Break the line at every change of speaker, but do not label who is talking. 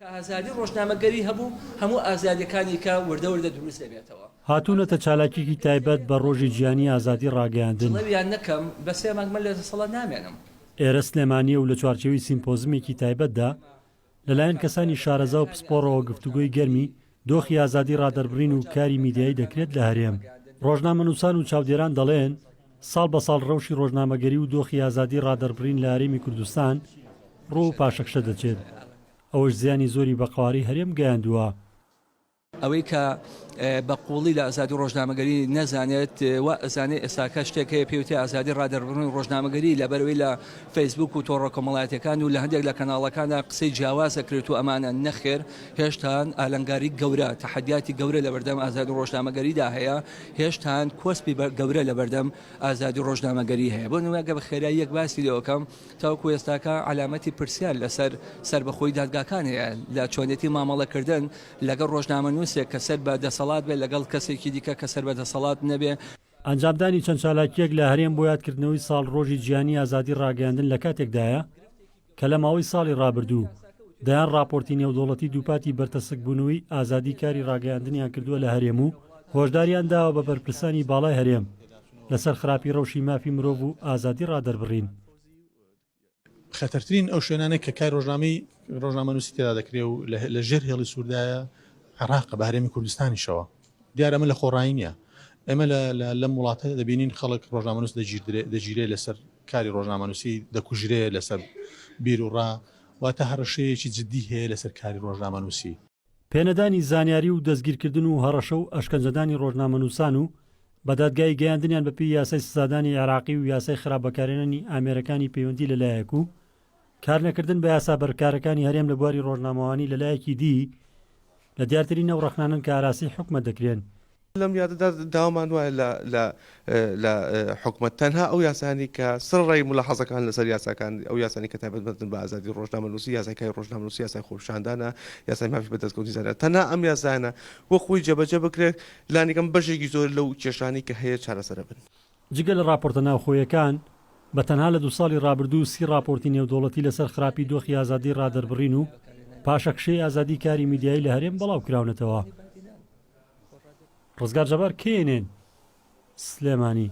کە ئازادی ڕۆژنامەگەری هەبوو، هەموو ئازادیەکانی کە وردە وردە دروست دەبێتەوە.
هاتوونەتە چالاکیەکی تایبەت بە ڕۆژی جیهانی ئازادی ڕاگەیاندن.
جڵەویان نەکەم، بە سێ مانگ من لە دەسەڵات نامێنم.
ئێرە سلێمانییە و لە چوارچێوەی سیمپۆزمێکی تایبەتدا لەلایەن کەسانی شارەزا و پسپۆڕەوە گفتوگۆی گەرمی دۆخی ئازادی ڕادەربڕین و کاری میدیایی دەکرێت لە هەرێم. ڕۆژنامەنووسان و چاودێران دەڵێن، ساڵ بە ساڵ ڕەوشی ڕۆژنامەگەری و دۆخی ئازادی ڕادەربڕین لە هەرێمی کوردستان ڕوو پاشەکشە دەچێت، ئەوەش زیانی زۆری بە قەوارەی هەرێم گەیاندووە.
ئەوەی کە بە قووڵی لە ئازادی ڕۆژنامەگەری نەزانێت وا ئەزانێت ئێستاکە شتێک هەیە پێوتێ ئازادی ڕادەربڕین ڕۆژنامەگەری لەبەرەوەی لە فەیسبوک و تۆڕە کۆمەڵایەتیەکان و لە هەندێک لە کەناڵەکاندا قسەی جیاواز ئەکرێت و ئەمانە نەخێر هێشتان ئالنگاری گەورە تەحەدیاتی گەورە لەبەردەم ئازادی ڕۆژنامەگەریدا هەیە هێشتان کۆسپی گەورە لەبەردەم ئازادی ڕۆژنامەگەری هەیە بۆ نمونە گە بە خێرایی یەک باسی لێوەکەم تاوەکو ئێستاکە عەلامەتی پرسیار لەسەر سەربەخۆی دادگاکان هەیە لە چۆنێتی مامەڵەکردن لەگەڵ ڕۆژنامەنووسێک کە سەر بە دەسەڵات بێت لەگەڵ کەسێکی دیکە کە سەر بە دەسەڵات نەبێ.
ئەنجامدانی چەند چالاکییەک لە هەرێم بۆ یادکردنەوەی ساڵڕۆژی جیهانی ئازادی ڕاگەیاندن لە کاتێکدایە کە لە ماوەی ساڵی ڕابردوو دەیان ڕاپۆرتی نێودەوڵەتی دووپاتی بەرتەسکبوونەوەی ئازادی کاری ڕاگەیاندنیان کردووە لە هەرێم و هۆشداریان داوە بە بەرپرسانی باڵای هەرێم لەسەر خراپی ڕەوشی مافی مرۆڤ و ئازادی ڕادەربڕین.
خەتەرترین ئەو شوێنانەی کە کاری ڕۆژنامەی ڕۆژنامەنووسی تێدا دەکرێ و لە ژێر هێڵی سووردایە عێراقە بە هەرێمی کوردستانیشەوە. دیارە ئەمە لە خۆڕایی نییە. ئێمە لەم وڵاتە دەبینین خەڵک ڕۆژنامەنووس دەگیرێ لەسەر کاری ڕۆژنامەنووسی، دەکوژرێ لەسەر بیروڕا، واتە هەڕەشەیەکی جددی هەیە لەسەر کاری ڕۆژنامەنووسی.
پێنەدانی زانیاری و دەستگیرکردن و هەڕەشە و ئەشکەنجەدانی ڕۆژنامەنووسان و بە دادگایی گەیاندنیان بەپێی یاسای سزادانی عێراقی و یاسای خراپ بەکارهێنانی ئامێرەکانی پەیوەندی لەلایەک و کارنەکردن بە یاسا بەرکارەکانی هەرێم لە بواری ڕۆژنامەوانی لەلایەکی دی لە دیارترین ئەو ڕەخنانەن کە ئاراستەی حکومەت دەکرێن.
لەم یادەدا داوامان وایە لە لە لە حکومەت تەنها ئەو یاسایانەی کە سەرەڕای مولاحەزەکان لەسەر یاساکان ئەو یاسانەی کە تایبەتمەندن بە ئازادی ڕۆژنامەنووسی یاسای کاری ڕۆژنامەنووسی یاسای خۆپیشاندانە یاسای مافی بەدەستکەوتنی زانیاری تەنها ئەم یاسایانە وەک خۆی جێبەجێ بکرێت لانیکەم بەشێکی زۆر لەو کێشانەی کە هەیە چارەسەرەبن.
جگە لە ڕاپۆرتە ناوخۆیەکان، بە تەنها لە دوو ساڵی ڕابردوو سی ڕاپۆرتی نێودەوڵەتی لەسەر خراپی دۆخی ئازادی ڕادەربڕین و پاشەکشەی ئازادی کاری میدیایی لە هەرێم بەڵاوکراونەتەوە. ڕزگار جەبار، KNN، سلێمانی.